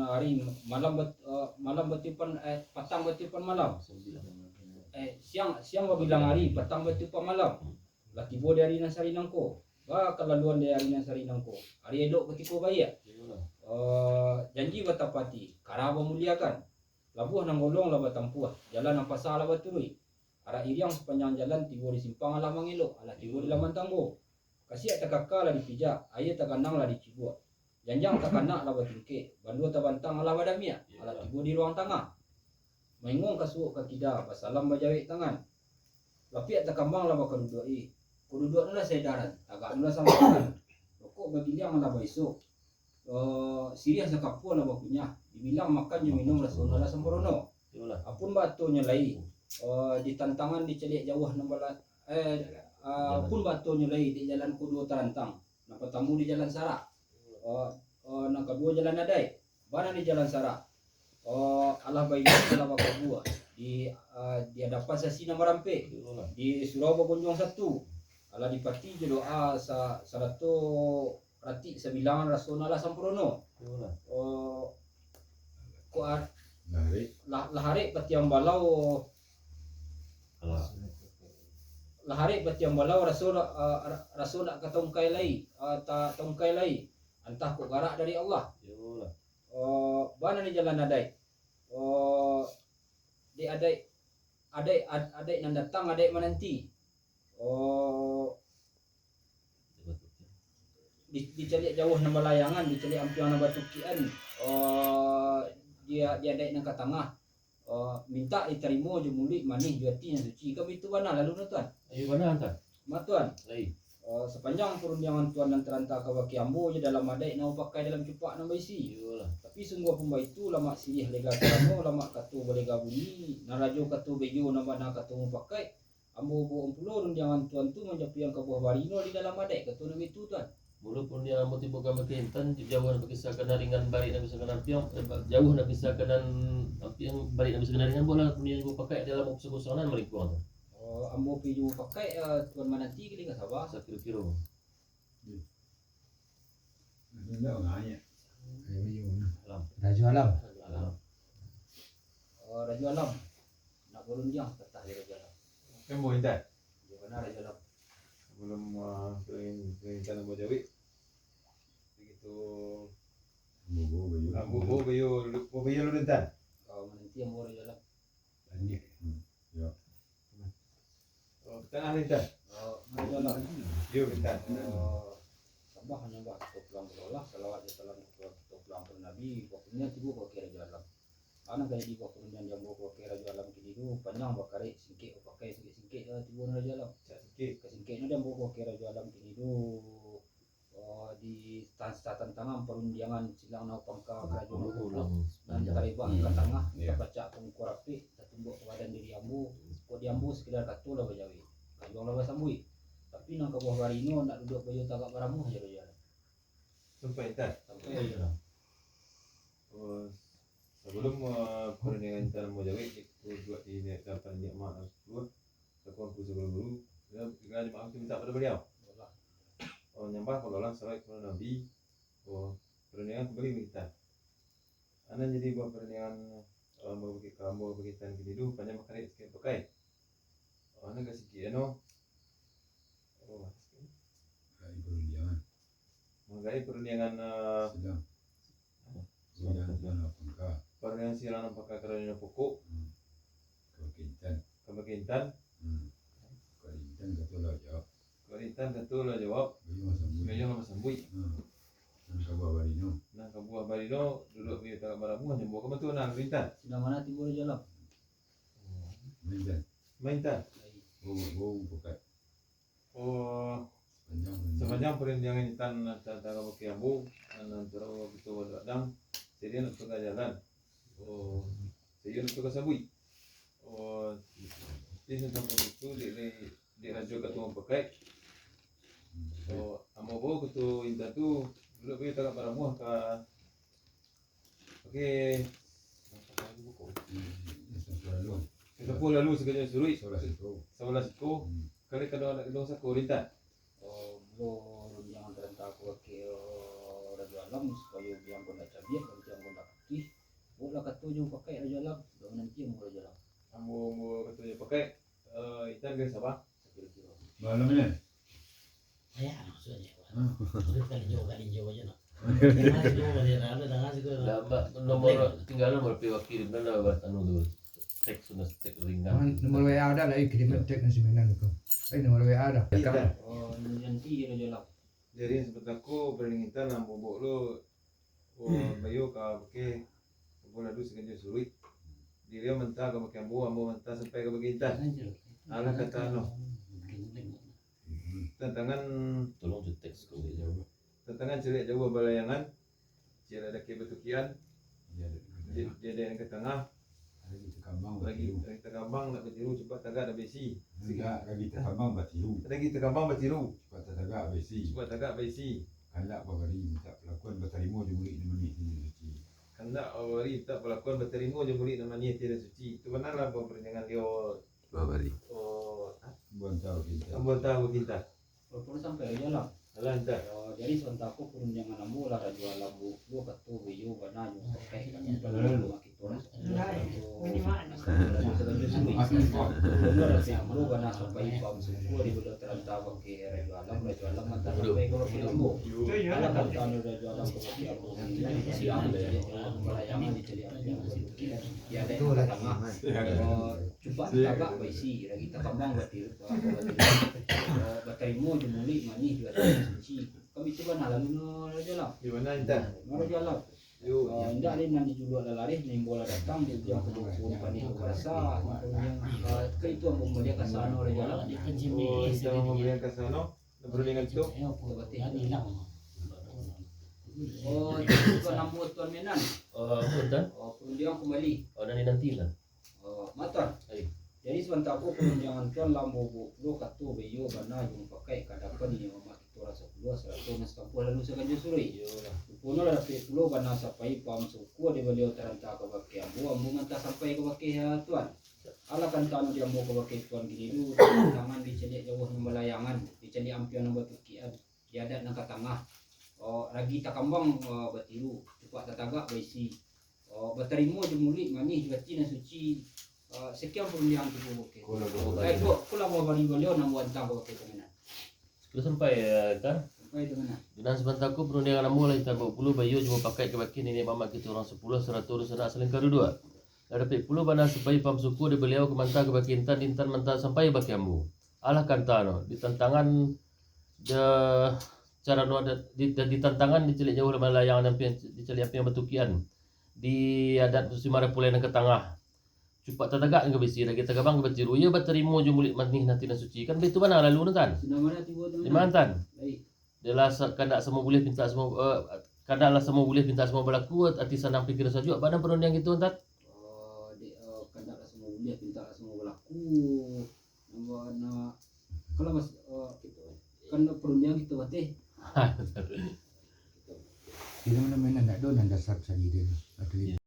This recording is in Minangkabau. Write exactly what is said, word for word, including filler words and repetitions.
hari, malam bat-, eh, malam batiupan, eh, patang batiupan malam. Eh, siang, siang babilang hari, patang batiupan malam. Lah tibo di hari nan sari nangko. Ba kalaluan di hari nan sari nangko. Hari elok kutiko baiak. Eh, janji batapati, kara bamuliakan. Labuah nan golong lah batampuah, jalan nan pasa lah baturuik. Arak iriang sapanjang jalan, tibo di simpang alah mangelok, alah tibo di laman tanggo. Kasiak takaka lah dipijak, aia taganang lah dicibuak. Janjang takanak lah batingkek, bandua tabantang alah badamiak, alah tibo di ruang tangah. Mainguang ka suok ka kida, basalam bajawek tangan. Lapiak takambang lah bakaduduak i, kaduduak nan lah saedaran, tagak nan lah sangkaran. Rokok bagiliang lah baisok, eh, siriah sakapua lah bakunyah, dibilang makan jo minum raso nan lah sampurno. Iyolah. Apun baatonyo lai, eh, di tantangan dicaliak jauah nan bala-, eh, eh, apun baatonyo lai di jalan ko duo tarantang, nan patamo di jalan sarak, eh, eh, nan kaduo jalan adaik. Bana di jalan sarak, eh, alah bainyo alah bakabua di, eh, di adapan sasi nan barampek, di surau bagonjong satu, alah dipati jo doa sa-, sarato ratik sabilangan raso nan lah sampurno. Iyolah. Oh, ko ar-, lah arek patiang balau, lah arek patiang balau raso, ah, ra-, raso nak ka taungkai lai, ah, ta-, taungkai lai, antah kok garak dari Allah. Iyolah. Oh, bana di jalan adaik. Oh, di adaik, adaik, ad-, adaik nan datang, adaik mananti. Oh, di, dicaliak jauah nan balayangan, dicaliak ampiang nan batukian, oh, di, di adaik nan ka tangah, oh, mintak ditarimo jo muluik manih jo ati nan suci. Kan baitu bana lalu no, Tuan? Iyo, bana, Tuan. Ma, Tuan. Lai. Oh, sapanjang parundiangan Tuan nan taranta kabake ambo jo dalam adaik nan bapakai dalam cupak nan baisi. Iyolah. Tapi sungguah pun baitu, lamak siriah lega karano, lamak kato balega bunyi, nan rajo kato bejo, nan bana kato mupakaik, ambo bawok pulo rundiangan Tuan tu manjapuikan kabuah barino di dalam adaik, kato nan baitu, Tuan. Mulu rundiangan ambo tibo ka Bukik Intan, jauah nan bakisakan ringan, barik nan bakisakan ampiang, eh, ba-, jauah nan bakisakan ampiang, barik nan bakisakan ringan, bolah rundiangan ambo pakai dalam kosong-kosongan malingkuang tu. Oh, ambo pi jo pakai, eh, Tuan mananti kini ka saba? Sakiro-kiro. Indak nanya. Alam. Rajo Alam. Rajo Alam. Oh, Rajo Alam. Nak barundiang patah di Rajo Alam. Kan boleh tak? Di mana Rajo Alam? Sebelum, ah, kering, kering tanam bajawik. Begitu. Ambo bayo. Ambo bayo, bayo, bayo lu Intan. Oh, mananti ambo Rajo Alam. Lanjut. Hmm. Yo. Oh, ka tangah ni, Intan. Oh, Rajo Alam. Yo, Intan. Oh, sambah manyambah kito pulang ka Allah, salawat jo salam kito, kito pulang ka Nabi, pokoknyo tibo ka Rajo Alam. Anak ka jadi buah parundiangan di ambo ka Rajo Alam kini tu, panjang bakarek, singkek bapakai, singkek-singkek lah tibo Rajo Alam. Singkek. Ka singkeknyo di ambo ka Rajo Alam kini tu, oh, di tan-, satantangan parundiangan silang nau pangka karajo nau pokok, nan tarebak ka tangah, tapacak ka muko rapek, tatumbuak ka badan diri ambo, kok di ambo sakadar kato lah bajawek, kajuang lah basambuik. Tapi nan kabuah barino, nak duduak bayo tagak baramuah jo Rajo Alam. Sampai, Intan? Sampai, Rajo Alam. Oh, sabalum, eh, parundiangan Intan ambo jawek, ko duduak di dapan nikmat nan sapuluah, sakuangku sagalo guru, yo, sagalo maaf tu mintak pado baliau. Oh, nyambah pado Allah, salawat pado Nabi. Oh, parundiangan kumbali ka Intan. Anan jadi buah parundiangan, eh, ambo bagi, ambo bagi Intan kini tu, panjang bakarek, singkek bapakai. Oh, anan ka singkek ano. Oh, Hari parundiangan. Manggahi parundiangan, eh, Silang. Parundiangan silang nau pangka. Parundiangan silang nau pangka karajo nau pokok. Hmm. Ka Bukik Intan. Ka Bukik Intan. Hmm. Ka Intan kato lah jawab. Ka Intan kato lah jawab. Bayo lah basambuik. Bayo lah basambuik. Hmm. Nan kabuah barino. Nan kabuah barino, duduak bayo tagak baramuah, nyambua ka bantuak nan Intan. Silang ma tibo Rajo Alam? Hmm. Ma Intan. Ma Intan. Bawo, bawo pakai. Oh, sapanjang parundiangan Intan, Intan, Intan kabake ambo, nan antaro kito baduo adang, saiyo nak tukar jalan. Oh, saiyo nak tukar sabuik. Oh, di tantang itu, di, di, di rajo ka tuang pakai. Oh, ambo bawo kito Intan tu, duduak bayo tagak baramuah ka Oke. Sapo lalu sakajak suruik. Sabalah siko. Sabalah siko. Hmm. Kali kado anak gendong sako, Intan. Oh, mulo rundiang antaro aku ka, oh, Rajo Alam, supayo biang ko ndak cabiak, dan biang ko ndak putih, Kato jo pakai Rajo Alam, dak mananti ambo Rajo Alam. Ambo, ambo kato jo pakai, eh, intan ka Sabah. Sakiro-kiro. Malam ni. Aya, maksudnyo. Hmm. Kalinjo, kalinjo aja lah. Kalinjo aja lah, dah siko. Dah, ba, nomor, tinggal nomor P W kirim dah lah buat anu tu. Teks sudah teks ringan. Nomor W A dah lah, kirim teks nasi Minang tu. Eh, nomor W A dah. Intan. Oh, nanti Rajo Alam. Jadi, sabanta ko, paling intan lah bobok lo. Oh, bayo ka bakeh. Ambo lalu saganjo suruik. Diri manta ka bakeh ambo, ambo manta sampai ka bakeh intan. Alah kato no. Tantangan, Tolong tu teks kau jauh. tantangan caliak jauah balayangan. Caliak dakek batukian. Jadi, jadi ka tangah. Lagi takambang Lagi, batiru. Lagi takambang nak batiru, cupak tagak nak baisi. Enggak, lagi takambang batiru. Lagi takambang batiru, Cepat tatagak baisi. cupak tagak baisi. Kandak babari mintak palakuan, batarimo jo muluik nan manih di nan suci. Kandak babari mintak palakuan, batarimo jo muluik nan manih di nan suci. Itu bana lah pambaranjangan Lio. Babari. Oh, Buan tahu kita. Ambo tahu kita. Walaupun sampai Rajo Alam. Alah, intan. Oh, jadi sabanta ko parundiangan ambo lah Rajo Alam, bu, lo kato bayo bana jo pakai kami dalam rumah kito lah. Saganjo suruik. Ambo dapek ambo bana sampai paham suku di bala taranta bakeh Rajo Alam, Rajo Alam manta sampai ka bakeh ambo. Alah kato Rajo Alam ka bakeh ambo. Siang dicaliak jauah, balayangan dicaliak ampiang batukian. Di adat ka tangah. Oh, cupak tagak baisi, lagi takambang batiru. Batarimo jo muluik manih jo ati nan suci. Kami tu bana lalu no Rajo Alam. Di mana, intan? Rajo Alam. Yo, Ah, indak lai nan dijuluak lah lareh, nan imbo lah datang, di ujuang kabuah puhun panih babarasa, nan parundiang, ah, ka itu ambo mambaliak ka sano Rajo Alam. Oh, intan mambaliak ka sano. Nan parundiangan tu. Sabateh. Oh, itu kan ambo Tuan Menan. Oh, apa, Tan? Oh, parundiangan kumbali. Oh, nan dinanti lah. Oh, maaf, Tuan. Ai. Jadi, sabanta ko parundiangan Tuan lah ambo buek pulo kato bayo bana jo mupakaik ka adapan niniak mamak kito urang sapuluah sarato nan satampuah lalu saganjo suruik. Iyolah. Ruponyo lah dapek pulo bana sampai paham suku dek baliau taranta ka bakeh ambo, ambo manta sampai ka bakeh, ah, Tuan. Alah kantano di ambo ka bakeh Tuan kini tu, tantangan dicaliak jauah nan balayangan, dicaliak ampiang nan batukian, di adat nan ka tangah. Oh, lagi takambang, oh, batiru, cupak tatagak baisi. Oh, batarimo jo muluik manih jo ati nan suci. Ah, sakian parundiangan tu, oke. Ai, ko, ko lah babari baliau nan bantang ko, oke, Tuan Menan. Sudah sampai, eh, Tan? Sampai, Tuan Menan. Di nan sabanta ko parundiangan ambo lah intan buek pulo bayo jo mupakaik ka bakeh niniak mamak kito urang sapuluah sarato dunsanak salingka duduak. Lah dapek pulo bana sampai paham suku dek baliau ka manta ka bakeh intan, intan manta sampai bakeh ambo. Alah kantano, di tantangan, de, carano adat, di, di tantangan dicaliak jauah balayangan ampiang, dicaliak ampiang batukian. Di adat musim marapulai nan ka tangah. Cupak tatagak nan ka baisi, lagi takambang ka batiru. Iyo batarimo jo muluik manih jo ati nan suci. Kan baitu bana lalu no, Tan? Sudah mana tibo tu? Di mana, Tan? Baik. Dia lah sa-, kandak samo buliah pintak samo, eh, kandak lah samo buliah pintak samo balaku, ati sanang pikiran sajuak, bana parundiangan kito, Tan? Oh, dek, eh, kandak lah samo buliah, pintak lah samo balaku. Nambah nak, kalau mas, eh, kan parundiangan kito bateh. Kira mana mainan nak do nan dasar sadi dia. Atau